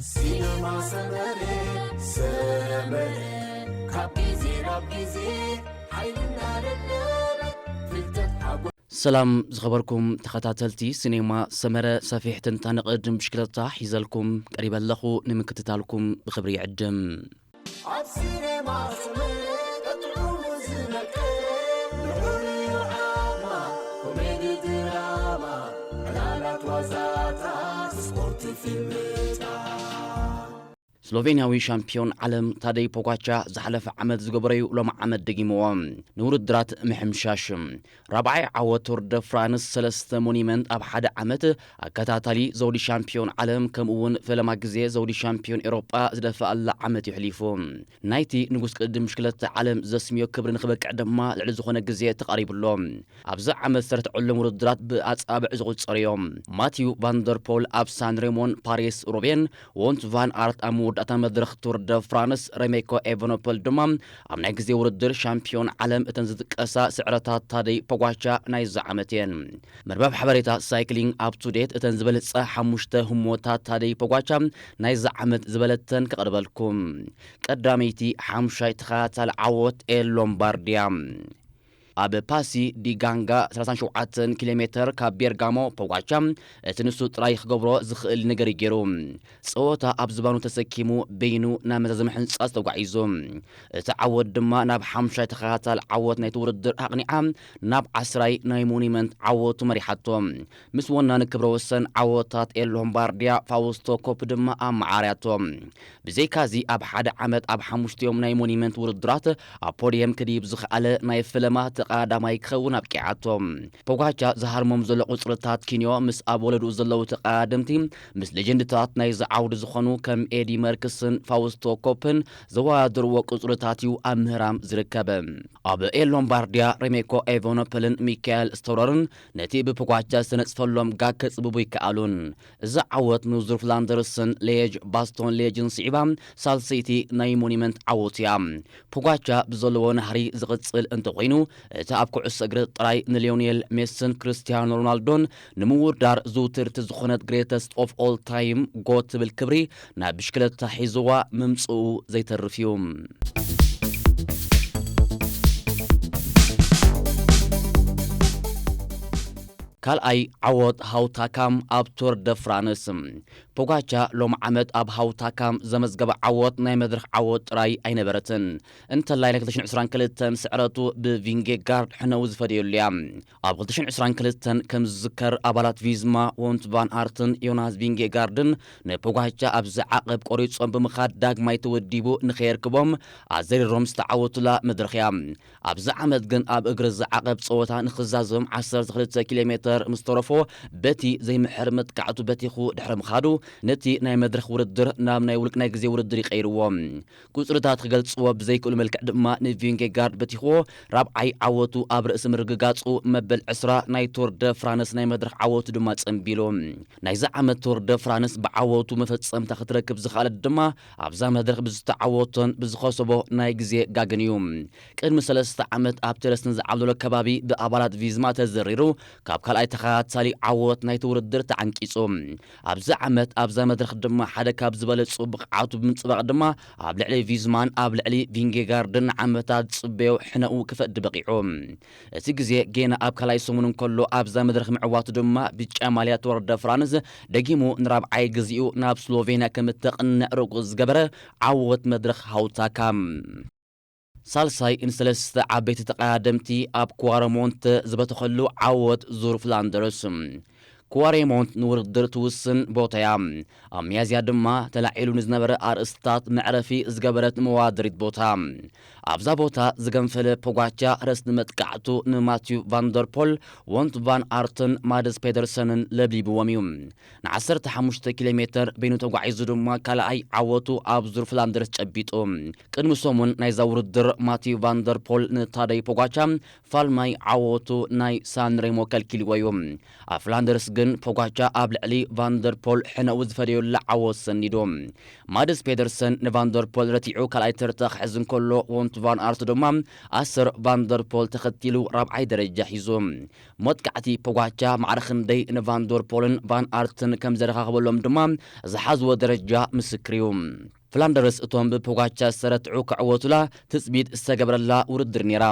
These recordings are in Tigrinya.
ሲነማ ሰመረ፣ ሰመረ፣ ካብ ግዜ ናብ ግዜ ሓይልና ደለበ፣ ፍልጠት ሓጎስ። ሰላም ዝኸበርኩም ተኸታተልቲ ሲኔማ ሰመረ፣ ሰፊሕ ትንታነ ቅድድም ብሽክለታ ሒዘልኩም ቀሪበ ኣለኹ። ንምክትታልኩም ብኽብሪ ይዕድም። ኣብ ሲኔማ ሰመረ ጥዑሙ ዝመቀ፣ ንሑር ዓማ፣ ኮሜዲ ድራማ፣ ዕላላት ዋዛታት፣ ስፖርት ፊልምታት። ስሎቬንያዊ ሻምፒዮን ዓለም ታደይ ፖጋቻ ዝሓለፈ ዓመት ዝገበረዩ ሎሚ ዓመት ደጊምዎ። ንውድድራት ምሕምሻሽ ራብዓይ ዓወት ቱር ደ ፍራንስ ሰለስተ ሞኒመንት ኣብ ሓደ ዓመት ኣከታታሊ ዘውዲ ሻምፒዮን ዓለም ከምኡ እውን ፈለማ ግዜ ዘውዲ ሻምፒዮን ኤሮጳ ዝደፍኣላ ዓመት የሕሊፉ። ናይቲ ንጉስ ቅድድም ብሽክለታ ዓለም ዘስምዮ ክብሪ ንክበቅዕ ድማ ልዕሊ ዝኾነ ግዜ ተቓሪቡ ኣሎ። ኣብዚ ዓመት ዝተረትዐሎም ውድድራት ብኣጻብዕ ዝቑጸሩ እዮም። ማቲዩ ቫንደርፖል ኣብ ሳን ሬሞን፣ ፓሪስ፣ ሮቤን፣ ወንት ቫን ኣርት ኣብ መወዳእታ መድረኽ ቱር ደ ፍራንስ፣ ሬሜኮ ኤቨኖፐል ድማ ኣብ ናይ ግዜ ውድድር ሻምፒዮን ዓለም እተን ዝጥቀሳ ስዕረታት ታደይ ፖጓቻ ናይዚ ዓመት እየን። መርበብ ሓበሬታ ሳይክሊንግ ኣፕ ቱ ዴት እተን ዝበለጸ ሓሙሽተ ህሞታት ታደይ ፖጓቻ ናይዚ ዓመት ዝበለተን ከቕርበልኩም። ቀዳመይቲ ሓሙሻይ ተኸታታሊ ዓወት ኤል ሎምባርዲያ። ኣብ ፓሲ ዲ ጋንጋ ሰላሳን ሸውዓተን ኪሎ ሜተር ካብ ቤርጋሞ ፖጓቻ እቲ ንሱ ጥራይ ክገብሮ ዝኽእል ነገር እዩ ገይሩ። ጸወታ ኣብ ዝባኑ ተሰኪሙ በይኑ ናብ መዛዘሚ ሕንጻጽ ተጓዒዙ። እቲ ዓወት ድማ ናብ ሓሙሻይ ተኸታታሊ ዓወት ናይቲ ውድድር ኣቕኒዓ ናብ ዓስራይ ናይ ሞኒመንት ዓወቱ መሪሓቶ። ምስ ወናኒ ክብረ ወሰን ዓወታት ኤል ሎምባርዲያ ፋውስቶ ኮፕ ድማ ኣመዓርያቶ። ብዘይካዚ ኣብ ሓደ ዓመት ኣብ ሓሙሽቲኦም ናይ ሞኒመንት ውድድራት ኣብ ፖድየም ክድይብ ዝኸኣለ ናይ ፈለማ ተቐዳማይ ክኸውን ኣብቂዓቶ። ፖጋቻ ዝሃርሞም ዘሎ ቁጽርታት ኪንዮ ምስ ኣብ ወለድኡ ዘለዉ ተቐዳደምቲ ምስ ሌጀንድታት ናይዚ ዓውዲ ዝኾኑ ከም ኤዲ መርክስን ፋውስቶ ኮፕን ዘወዳደርዎ ቁጽርታት እዩ ኣብ ምህራም ዝርከብ። ኣብ ኤል ሎምባርዲያ ሬሜኮ ኤቨኖፐልን ሚካኤል ስቶረርን ነቲ ብፖጋቻ ዝተነጽፈሎም ጋግ ከጽብቡ ይከኣሉን። እዚ ዓወት ንዙር ፍላንደርስን ሌጅ ባስቶን ሌጅን ስዒባ ሳልሰይቲ ናይ ሞኒመንት ዓወት እያ። ፖጋቻ ብዘለዎ ናህሪ ዝቕጽል እንተኾይኑ፣ እቲ ኣብ ኩዕሶ እግሪ ጥራይ ንሊዮኔል ሜስን ክርስቲያኖ ሮናልዶን ንምውዳር ዝውትርቲ ዝኾነት ግሬተስት ኦፍ ኦል ታይም ጎት ትብል ክብሪ ናብ ብሽክለታ ሒዝዋ ምምጽኡ ዘይተርፍ እዩ። ካልኣይ ዓወት ሃውታካም ኣብ ቱር ደ ፍራንስ። ፖጋቻ ሎም ዓመት ኣብ ሃውታካም ዘመዝገበ ዓወት ናይ መድረኽ ዓወት ጥራይ ኣይነበረትን። እንተላይ ናይ ክልተ ሽሕን ዕስራን ክልተን ስዕረቱ ብቪንጌጋርድ ሕነው ዝፈደየሉ እያ። ኣብ ክልተ ሽሕን ዕስራን ክልተን ከም ዝዝከር ኣባላት ቪዝማ፣ ወንት ቫን ኣርትን ዮናስ ቪንጌጋርድን ንፖጋቻ ኣብዚ ዓቐብ ቆሪጾም ብምኻድ ዳግማይ ተወዲቡ ንኸየርክቦም ኣዘሪሮም ዝተዓወቱላ መድረኽ እያ። ኣብዚ ዓመት ግን ኣብ እግሪ ዝዓቐብ ጸወታ ንኽዛዘም ዓሰርተ ክልተ ኪሎ ሜተር ምስ ተረፎ በቲ ዘይምሕር መጥቃዕቱ በቲኹ ድሕሪ ምኻዱ ነቲ ናይ መድረኽ ውድድር ናብ ናይ ውልቅ ናይ ግዜ ውድድር ይቐይርዎ። ቁጽርታት ክገልጽዎ ብዘይክእሉ መልክዕ ድማ ንቪንጌጋርድ በቲኽዎ ራብዓይ ዓወቱ ኣብ ርእሲ ምርግጋጹ መበል ዕስራ ናይ ቱር ደ ፍራንስ ናይ መድረኽ ዓወቱ ድማ ጸንቢሉ። ናይዚ ዓመት ቱር ደ ፍራንስ ብዓወቱ መፈጸምታ ክትረክብ ዝኸኣለት ድማ ኣብዛ መድረኽ ብዝተዓወቶን ብዝኸሰቦ ናይ ግዜ ጋግን እዩ። ቅድሚ ሰለስተ ዓመት ኣብ ቴረስትን ዝዓብለሎ ከባቢ ብኣባላት ቪዝማ ተዘሪሩ ካብ ካልኣይ ተኸታታሊ ዓወት ናይቲ ውድድር ተዓንቂጹ። ኣብዚ ዓመት ኣብዛ መድረኽ ድማ ሓደ ካብ ዝበለጹ ብቕዓቱ ብምንጽባቕ ድማ ኣብ ልዕሊ ቪዝማን ኣብ ልዕሊ ቪንጌጋርድን ንዓመታት ዝጽበዮ ሕነኡ ክፈዲ በቒዑ። እቲ ግዜ ጌና ኣብ ካልኣይ ሰሙን እንከሎ ኣብዛ መድረኽ ምዕዋቱ ድማ ብጫ ማልያ ቱር ደ ፍራንስ ደጊሙ ንራብዓይ ግዚኡ ናብ ስሎቬንያ ከም እተቕንዕ ርጉእ ዝገበረ ዓወት መድረኽ ሃውታካ። ሳልሳይ ንሰለስተ ዓበይቲ ተቐዳደምቲ ኣብ ኩዋረሞንት ዝበተኸሉ ዓወት ዙር ፍላንደርስ። ኩዋሬሞንት ንውድድር ትውስን ቦታ እያ። ኣብ ሚያዝያ ድማ ተላዒሉ ንዝነበረ ኣርእስታት መዕረፊ ዝገበረት መዋድሪት ቦታ። ኣብዛ ቦታ ዝገንፈለ ፖጋቻ ረስኒ መጥቃዕቱ ንማቲዩ ቫንደርፖል፣ ወንት ቫን ኣርትን ማድስ ፔደርሰንን ለብሊብዎም እዩ። ን15 ኪሎ ሜተር በይኑ ተጓዒዙ ድማ ካልኣይ ዓወቱ ኣብ ዙር ፍላንደርስ ጨቢጡ። ቅድሚ ሰሙን ናይዛ ውድድር ማቲዩ ቫንደርፖል ንታደይ ፖጋቻ ፋልማይ ዓወቱ ናይ ሳንሬሞ ከልኪልዎ እዩ። ኣብ ፍላንደርስ ፖጋቻ ኣብ ልዕሊ ቫንደርፖል ሕነኡ ዝፈደየሉ ዓወት ሰኒዱ። ማድስ ፔደርሰን ንቫንደርፖል ረቲዑ ካልኣይ ተርታ ክሕዝ እንከሎ፣ ወንት ቫን ኣርት ድማ ኣሰር ቫንደርፖል ተኸቲሉ ራብዓይ ደረጃ ሒዙ። መጥቃዕቲ ፖጋቻ ማዕረ ክንደይ ንቫንደርፖልን ቫን ኣርትን ከም ዘረኻኽበሎም ድማ ዝሓዝዎ ደረጃ ምስክር እዩ። ፍላንደርስ እቶም ብፖጋቻ ዝተረትዑ ክዕወቱላ ትጽቢት ዝተገብረላ ውድድር ነይራ።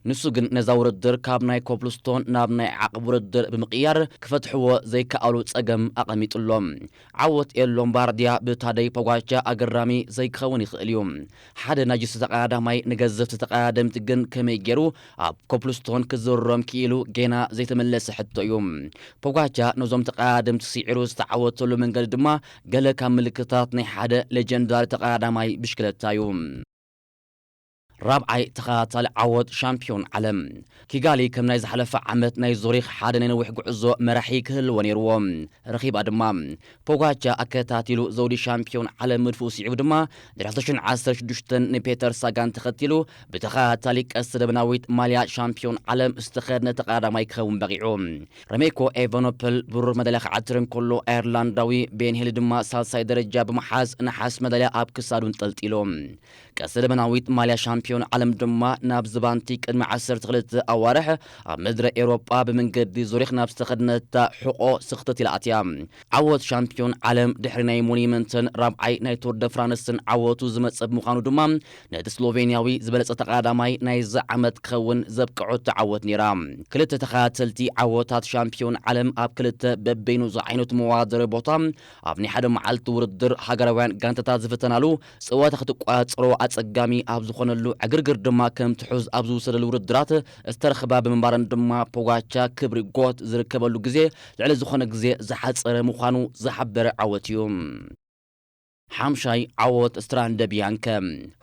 ንሱ ግን ነዛ ውድድር ካብ ናይ ኮፕልስቶን ናብ ናይ ዓቕብ ውድድር ብምቕያር ክፈትሕዎ ዘይከኣሉ ጸገም ኣቐሚጡሎም። ዓወት ኤል ሎምባርዲያ ብታደይ ፖጋቻ ኣገራሚ ዘይክኸውን ይኽእል እዩ። ሓደ ናጅስ ተቐዳዳማይ ንገዘፍቲ ተቐዳደምቲ ግን ከመይ ገይሩ ኣብ ኮፕልስቶን ክዝርሮም ክኢሉ ጌና ዘይተመለሰ ሕቶ እዩ። ፖጋቻ ነዞም ተቐዳደምቲ ስዒሩ ዝተዓወተሉ መንገዲ ድማ ገለ ካብ ምልክታት ናይ ሓደ ሌጀንዳሪ ተቐዳዳማይ ብሽክለታ እዩ። ራብዓይ ተኸታታሊ ዓወት ሻምፒዮን ዓለም። ኪጋሊ ከም ናይ ዝሓለፈ ዓመት ናይ ዙሪኽ ሓደ ናይ ነዊሕ ጉዕዞ መራሒ ክህልዎ ነይርዎ። ረኺባ ድማ። ፖጋቻ ኣከታቲሉ ዘውዲ ሻምፒዮን ዓለም ምድፍኡ ስዒቡ ድማ፣ ድሕሪ ክልተ ሽሕን ዓሰርተ ሽዱሽተን ንፔተር ሳጋን ተኸቲሉ ብተኸታታሊ ቀስተ ደበናዊት ማልያ ሻምፒዮን ዓለም ዝተኸድነ ተቐዳዳማይ ክኸውን በቒዑ። ረሜኮ ኤቨኖፐል ብሩር መዳልያ ክዓትር እንከሎ፣ ኣየርላንዳዊ ቤን ሄል ድማ ሳልሳይ ደረጃ ብምሓዝ ነሓስ መዳልያ ኣብ ክሳዱ እንጠልጢሉ። ቀስተ ደበናዊት ማልያ ሻምፒዮን ዓለም ድማ ናብ ዝባንቲ ቅድሚ ዓሰርተ ክልተ ኣዋርሕ ኣብ ምድረ ኤውሮጳ ብመንገዲ ዙሪኽ ናብ ዝተኸድነታ ሕቖ ስኽትት ኢላ ኣትያ። ዓወት ሻምፒዮን ዓለም ድሕሪ ናይ ሞኒመንትን ራብዓይ ናይ ቱር ደ ፍራንስን ዓወቱ ዝመጸ ብምዃኑ ድማ ነቲ ስሎቬንያዊ ዝበለጸ ተቐዳዳማይ ናይዚ ዓመት ክኸውን ዘብቅዖ ዓወት ነይራ። ክልተ ተኸታተልቲ ዓወታት ሻምፒዮን ዓለም ኣብ ክልተ በበይኑ ዝዓይነቱ መወዳደሪ ቦታ ኣብ ናይ ሓደ መዓልቲ ውድድር ሃገራውያን ጋንታታት ዝፍተናሉ፣ ጸወታ ክትቋጸሮ ኣጸጋሚ ኣብ ዝኾነሉ፣ ዕግርግር ድማ ከም ትሑዝ ኣብ ዝውሰደሉ ውድድራት ዝተረኽባ ብምንባረን ድማ ፖጋቻ ክብሪ ጎት ዝርከበሉ ግዜ ልዕሊ ዝኾነ ግዜ ዝሓጸረ ምዃኑ ዝሓበረ ዓወት እዩ። ሓምሻይ ዓወት ስትራንደ ቢያንከ።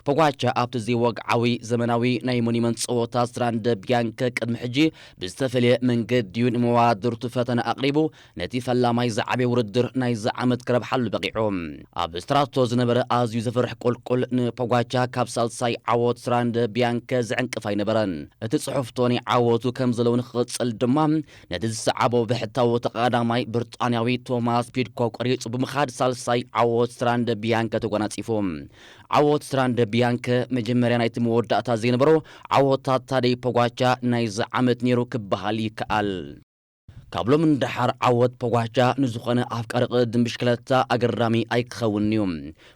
ፖጋቻ ኣብቲ ዘይወግዓዊ ዘመናዊ ናይ ሞኒመንት ጸወታ ስትራንደ ቢያንከ ቅድሚ ሕጂ ብዝተፈለየ መንገዲ እዩ ንመወዳድርቱ ፈተነ ኣቕሪቡ፣ ነቲ ፈላማይ ዝዓበየ ውድድር ናይዚ ዓመት ክረብሓሉ በቒዑ። ኣብ ስትራቶ ዝነበረ ኣዝዩ ዘፍርሕ ቁልቁል ንፖጋቻ ካብ ሳልሳይ ዓወት ስትራንደ ቢያንከ ዝዕንቅፍ ኣይነበረን። እቲ ጽሑፍ ቶኒ ዓወቱ ከም ዘለዎ ንክቕጽል ድማ ነቲ ዝሰዓቦ ብሕታዊ ተቐዳዳማይ ብሪጣንያዊ ቶማስ ፒድኮክ ሪጹ ብምኻድ ሳልሳይ ዓወት ስትራንደ ቢያንከ ተጎናጺፉ። ዓወት ስትራንደ ቢያንከ መጀመርያ ናይቲ መወዳእታ ዘይነበሮ ዓወታት ታደይ ፖጋቻ ናይዚ ዓመት ነይሩ ክበሃል ይከኣል። ካብ ሎሚ ንደሓር ዓወት ፖጋቻ ንዝኾነ ኣፍቃሪ ቅድድም ብሽክለታ ኣገራሚ ኣይክኸውን'ዩ።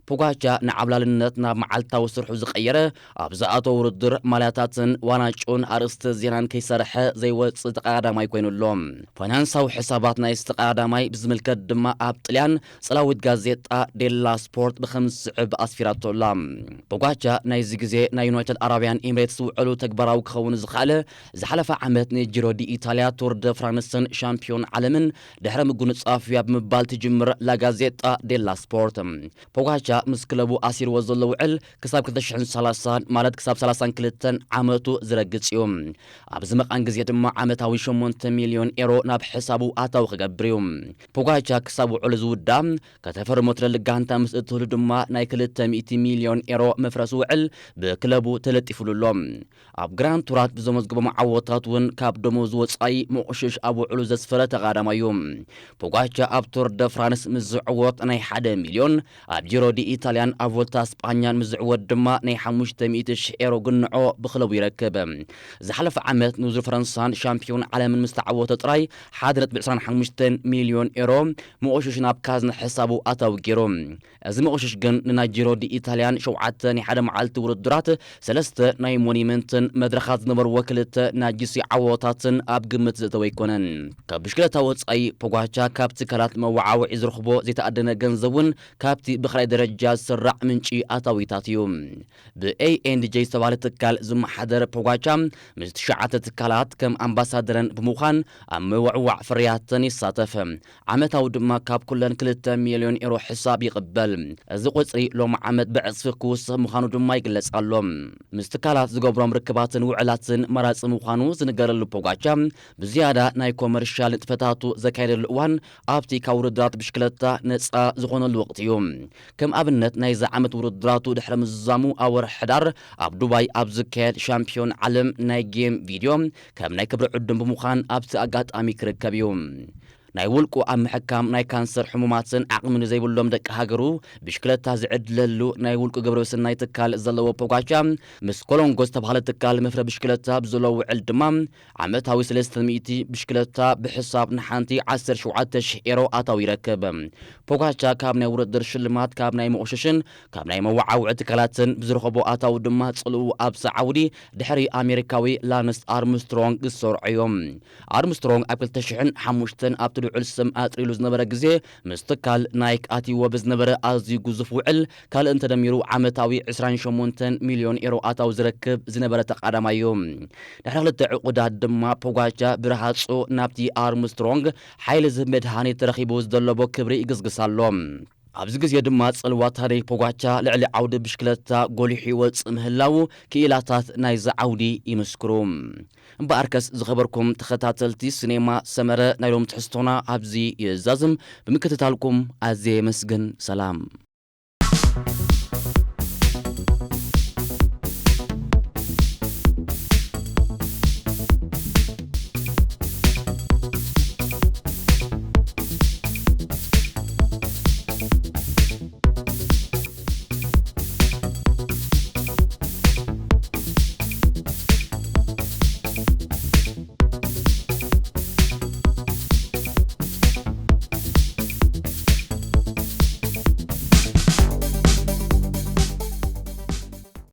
ፖጋቻ ንዓብላልነት ናብ መዓልታዊ ስርሑ ዝቐየረ፣ ኣብ ዝኣተወ ውድድር ማልያታትን ዋንጫን ኣርእስቲ ዜናን ከይሰርሐ ዘይወጽእ ተቐዳዳማይ ኮይኑ ኣሎ። ፋይናንሳዊ ሕሳባት ናይዚ ተቐዳዳማይ ብዝምልከት ድማ ኣብ ጥልያን ጸላዊት ጋዜጣ ዴላ ስፖርት ብኸም ዝስዕብ ኣስፊራቶ ኣላ። ፖጋቻ ናይዚ ግዜ ናይ ዩናይትድ ኣረብያን ኤሚሬትስ ውዕሉ ተግባራዊ ክኸውን ዝኸኣለ ዝሓለፈ ዓመት ንጂሮ ዲ ኢታልያ፣ ቱር ደ ፍራንስን ሻምፒዮን ዓለምን ድሕሪ ምጉንጻፉ እያ ብምባል ትጅምር ላጋዜጣ ዴላ ስፖርት። ፖጋቻ ምስ ክለቡ ኣሲርዎ ዘሎ ውዕል ክሳብ ክልተ ሽሕን ሰላሳን ማለት ክሳብ ሰላሳን ክልተን ዓመቱ ዝረግጽ እዩ። ኣብዚ መቓን ግዜ ድማ ዓመታዊ ሸሞንተ ሚልዮን ኤሮ ናብ ሕሳቡ ኣታዊ ክገብር እዩ። ፖጋቻ ክሳብ ውዕሉ ዝውዳእ ከተፈርሞ ትደሊ ጋንታ ምስ እትህሉ ድማ ናይ ክልተ ሚእቲ ሚልዮን ኤሮ መፍረሲ ውዕል ብክለቡ ተለጢፉሉ ኣሎ። ኣብ ግራንድ ቱራት ብዘመዝግቦም ዓወታት እውን ካብ ደሞዝ ወጻኢ መቑሽሽ ኣብ ውዕሉ ዘስፈረ ተቐዳዳማይ እዩ። ፖጋቻ ኣብ ቱር ደ ፍራንስ ምስ ዝዕወት ናይ ሓደ ሚልዮን፣ ኣብ ጂሮ ዲ ኢታልያን ኣብ ቮልታ ስጳኛን ምስ ዝዕወት ድማ ናይ ሓሙሽተ ሚእቲ ሽሕ ኤሮ ግንዖ ብክለቡ ይረክብ። ዝሓለፈ ዓመት ንዙር ፈረንሳን ሻምፒዮን ዓለምን ምስ ተዓወተ ጥራይ ሓደ ነጥቢ ዕስራን ሓሙሽተን ሚልዮን ኤሮ መቑሽሽ ናብ ካዝና ሕሳቡ ኣታዊ ገይሩ። እዚ መቑሽሽ ግን ንናይ ጂሮ ዲ ኢታልያን ሸውዓተ ናይ ሓደ መዓልቲ ውድድራት፣ ሰለስተ ናይ ሞኒመንትን መድረኻት ዝነበርዎ ክልተ ናይ ጂሲ ዓወታትን ኣብ ግምት ዘእተወ ኣይኮነን። ካብ ብሽክለታ ወጻኢ ፖጋቻ ካብ ትካላት መወዓውዒ ዝረኽቦ ዘይተኣደነ ገንዘብ እውን ካብቲ ብኻልኣይ ደረጃ ዝስራዕ ምንጪ ኣታዊታት እዩ። ብኤ ኤንድ ጄ ዝተባህለ ትካል ዝመሓደር ፖጋቻ ምስ ትሽዓተ ትካላት ከም ኣምባሳደረን ብምዃን ኣብ ምውዕዋዕ ፍርያተን ይሳተፍ። ዓመታዊ ድማ ካብ ኩለን ክልተ ሚልዮን ኤሮ ሕሳብ ይቕበል። እዚ ቁጽሪ ሎሚ ዓመት ብዕጽፊ ክውስኽ ምዃኑ ድማ ይግለጽ ኣሎ። ምስ ትካላት ዝገብሮም ርክባትን ውዕላትን መራጺ ምዃኑ ዝንገረሉ ፖጋቻ፣ ብዝያዳ ናይ ኮመርሻል ንጥፈታቱ ዘካየደሉ እዋን ኣብቲ ካብ ውድድራት ብሽክለታ ነጻ ዝኾነሉ ወቕቲ እዩ። ከም ኣብነት ናይዚ ዓመት ውድድራቱ ድሕሪ ምዝዛሙ ኣብ ወርሒ ሕዳር ኣብ ዱባይ ኣብ ዝካየድ ሻምፒዮን ዓለም ናይ ጌም ቪድዮ ከም ናይ ክብሪ ዕዱም ብምዃን ኣብቲ ኣጋጣሚ ክርከብ እዩ። ናይ ውልቁ ኣብ ምሕካም ናይ ካንሰር ሕሙማትን ዓቕሚ ንዘይብሎም ደቂ ሃገሩ ብሽክለታ ዝዕድለሉ ናይ ውልቁ ግብረ ሰናይ ትካል ዘለዎ ፖጋቻ፣ ምስ ኮሎንጎ ዝተባህለ ትካል መፍረ ብሽክለታ ብዘለዎ ውዕል ድማ ዓመታዊ ሰለስተ ሚእቲ ብሽክለታ ብሕሳብ ንሓንቲ ዓሰርተ ሸውዓተ ሽሕ ኤሮ ኣታዊ ይረክብ። ፖጋቻ ካብ ናይ ውድድር ሽልማት፣ ካብ ናይ መቑሸሽን ካብ ናይ መወዓውዒ ትካላትን ብዝረኸቦ ኣታዊ ድማ ጽልኡ ኣብዛ ዓውዲ ድሕሪ ኣሜሪካዊ ላንስ ኣርምስትሮንግ ዝሰርዖ እዩ። ኣርምስትሮንግ ኣብ ክልተ ሽሕን ሓሙሽተን ኣብቲ ልዑል ስም ኣጥሪሉ ዝነበረ ግዜ፣ ምስ ትካል ናይክ ኣትይዎ ብዝነበረ ኣዝዩ ግዙፍ ውዕል፣ ካልእን ተደሚሩ ዓመታዊ ዕስራን ሸሞንተን ሚልዮን ኤሮ ኣታዊ ዝረክብ ዝነበረ ተቓዳማይ እዩ። ድሕሪ ክልተ ዕቑዳት ድማ ፖጋቻ ብረሃጹ ናብቲ ኣርምስትሮንግ ሓይሊ ዝህብ መድሃኒት ተረኺቡ ዝደለቦ ክብሪ ይግስግስ ኣሎ። ኣብዚ ግዜ ድማ ጽልዋ ታደይ ፖጋቻ ልዕሊ ዓውዲ ብሽክለታ ጎሊሑ ይወጽእ ምህላዉ ክኢላታት ናይዚ ዓውዲ ይምስክሩ። እምበኣርከስ ዝኸበርኩም ተኸታተልቲ ሲኔማ ሰመረ፣ ናይ ሎም ትሕዝቶና ኣብዚ ይዛዝም። ብምክትታልኩም ኣዝየ የመስግን። ሰላም።